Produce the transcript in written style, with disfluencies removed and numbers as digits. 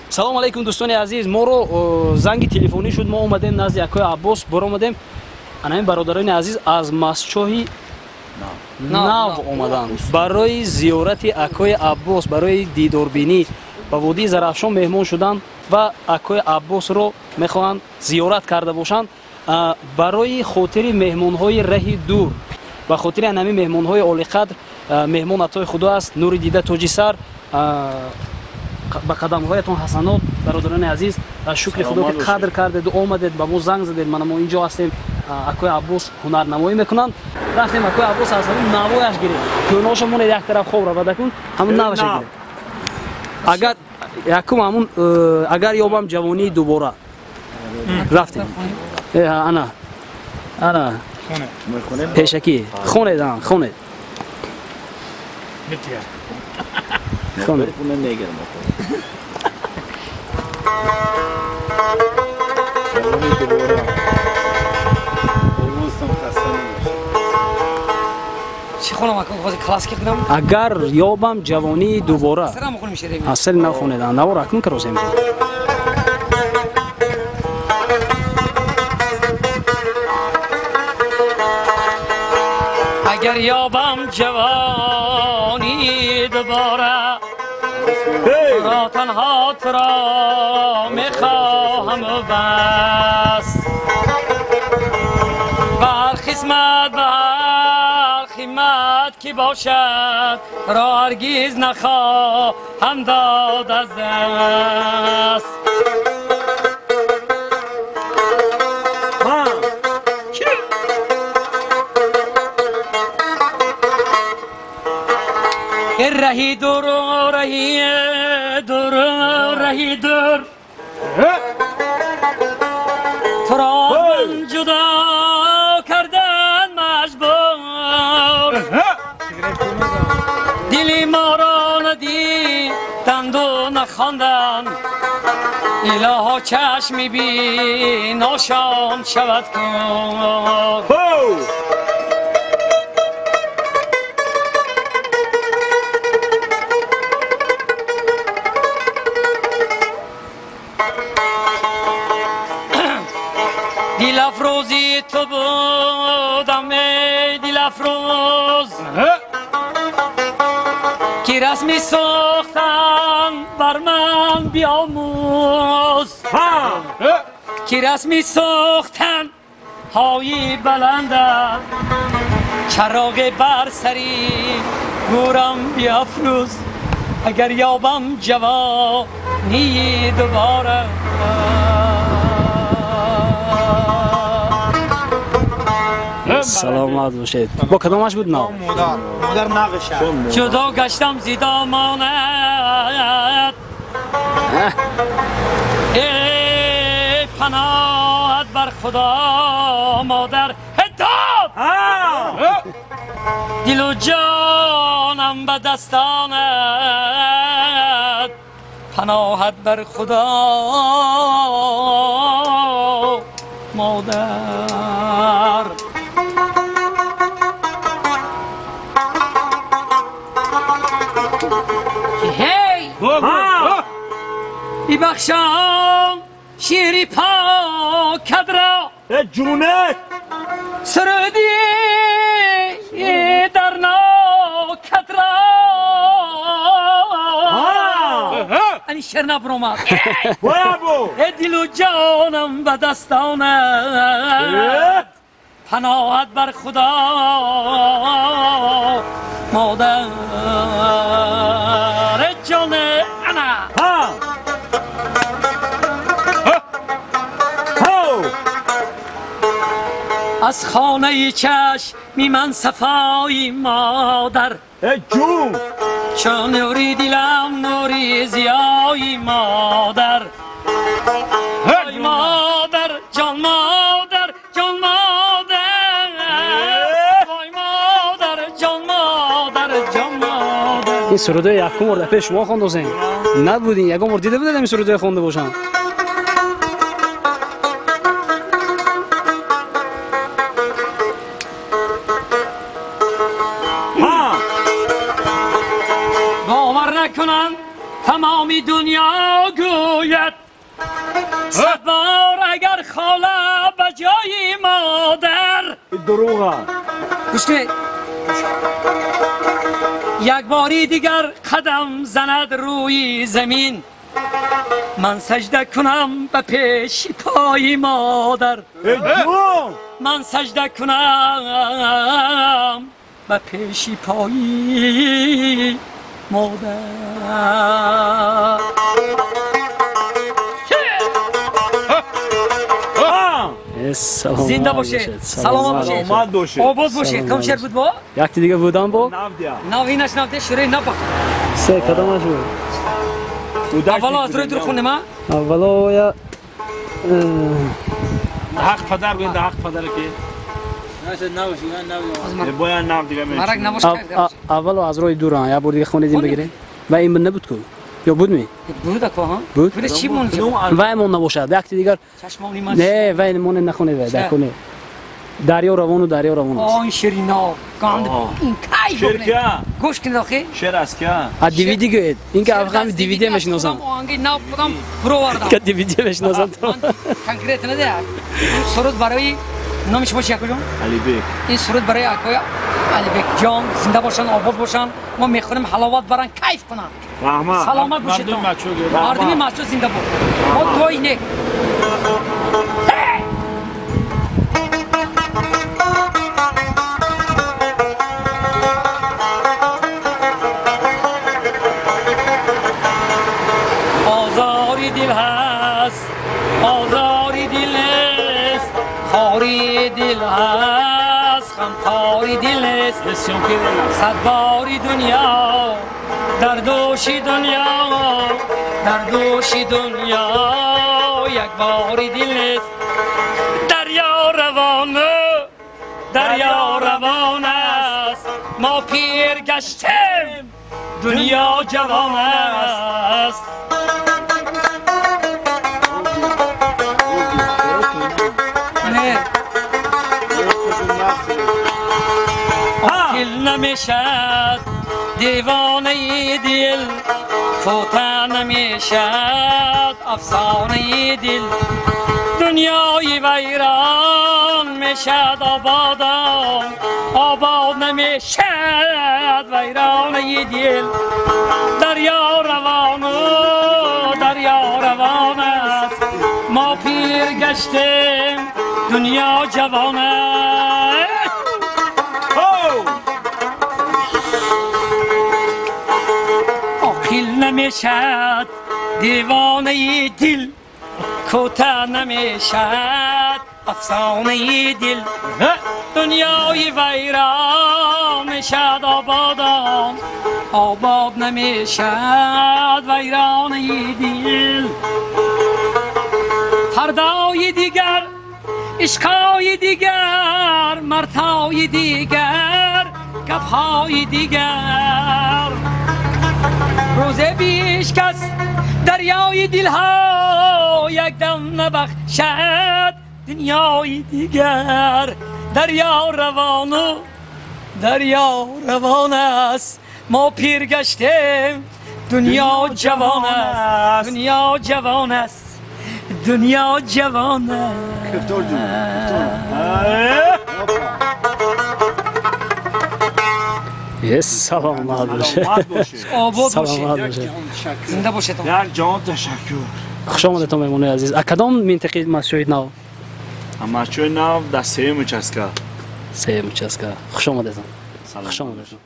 Салом алейкум, дӯстони азиз. Моро занги телефонӣ шуд, мо омадем назди акои Аббос, баромадем. Ана ин бародарони азиз аз Мастчоҳи Нав омаданд барои зиёрати акои Аббос, барои дидорбинӣ ба водии Зарафшон меҳмон шуданд ва акои Аббосро мехоҳанд зиёрат карда бошанд. Барои хотири меҳмонҳои раҳи дур, ба хотири анами меҳмонҳои олиқадр, меҳмон атои худо аст, нури дида тоҷи сар, ба қадамҳоятон ҳасанот, бародарони азиз. Шукри худо ки қадр кардеду омадед, ба мо занг задед. Мана мо инҷо ҳастем, акои Аббос ҳунарнамоӣ мекунанд. Рафтем, акои Аббос аз ҳамун навояш гирифт, кӯноша монед як тараф хоб равадакун, ҳамун наваша гирифт. Агар якум ҳамун агар ёбам ҷавонии дубора. Рафтем, ана ана пешакӣ хонед, хонед, хонед. Агар ёбам ҷавонии дубора, асл нахонед, навор акнун каросем. Агар ёбам ҷавонии дубора, туро танҳо туро мехоҳам бас. Бар хизмат, бар химат ки бошад, ро ҳаргиз нахоҳам дод аз даст. Раҳи дур, раҳи дур, раҳи дур, туро ман ҷудо кардан маҷбур. Дили моро надиданду нахондан, илоҳо чашми биношон шавад кор. Дилафрӯзи ту будам, эй дилафрӯз, ки расми сохтан бар ман биомӯз, ки расми сохтан ҳои баландам, чароғе бар сари гӯрам биафрӯз. Агар ёбам ҷавонии дубора. Саломат бошед. Бо кадомаш буд нав? Модар нағиша. Ҷудо гаштам зи домонат, эй паноҳат бар худо модар, ҳидоб дилу ҷонам ба дастонат, паноҳат бар худо модар. ببخشم شیری پاکت را، جونه سرودی در ناکت را. انی شعر نبرومد دل و جانم به دستانت، پناهت بر خدا مادر جان. انا از خانه چشمی من صفای مادر، جون چون نوری دلم نوری زیای مادر. وای مادر جان مادر جان مادر، وای مادر جان مادر جان مادر. این سروده یکم بار پیش شما خوندوزین نبودین، یکم بار دیده بودید این سروده خونده باشن. باور نکنم تمامی دنیا گوید صد بار اگر خاله به جای مادر دروغه. گوش کنید، یک باری دیگر قدم زند روی زمین، من سجده کنم به پیش پای مادر. من سجده کنم به پیش پای مادر. زنده باشید، سلامت باشید، آباد باشید. کم شعر بود با؟ یکی دیگه بودم با؟ نو اینش نو ده شروع نبا. سه کدامش بود؟ اولا از روی دور خونه ما؟ اولا یا حق پدر گویند، حق پدر کی؟ باید نو دیگه میشه. اولا از روی دوران یا بار دیگه خونه دیم بگیره. و این نبود کو؟ یا بود می؟ بود اکو ها؟ بود؟ بود چی مون؟ وای مون نباشد. یک دیگر. نه وای مون نخونه وای دکونه. دریا روان و دریا روان است. آه این شیرینا گاند این کی شعر کیا؟ گوش کن آخه. شعر از کیا؟ از دیویدی گوید. این که افغان دیویدی میشناسم. آهنگ ناب خودم برو وردم. که دیویدی میشناسم تو. کنکریت نه ده. این سرود برای نامش باشه یکو جان؟ علی بیک. این سرود برای اکویا علی بیک جان زنده باشن آباد باشن. ما میخوریم حلاوت برن کیف کنن. رحمت. سلامت باشید. مردم مچو زنده بود. ما دوی نه. آزاری دل هست، آزاری دل است، خاری دل هست، غمخواری دل است. صد باری دنیا در دوش دنیا، در دوش دنیا یک باری دل است. دریا روان، دریا روان است، ما پیر گشتیم دنیا جوان است. عاقل نمیشد دیوانه دل، فوته نمیشد افسانه دل. دنیای ویران میشد آبادان، آباد نمیشد ویرانه دل. دریا روان و دریا روان است، ما پیر گشتیم دنیا جوان است. عاقل نمیشد دیوانه دل، کوته نمیشد افسانه دل. دنیای ویران میشد آبادان، آباد نمیشد ویرانه دل. فردای دیگر عشقای دیگر، مردهای دیگر، گپهای دیگر. روز بیش کس دریای دلها یک دم نبخشد دنیای دیگر. دریا روان و دریا روان است، ما پیر گشتیم دنیا جوان است. دنیا جوان است، دنیا جوان است. سلامت باشید. آباد باشید، زنده باشید. یک جان تشکر. خوش آمدتون مهمانای عزیز. از کدام منطقه مسجد نو؟ مسجد نو در سه موچسکا. سه موچسکا. خوش آمدتون. خوش آمدتون.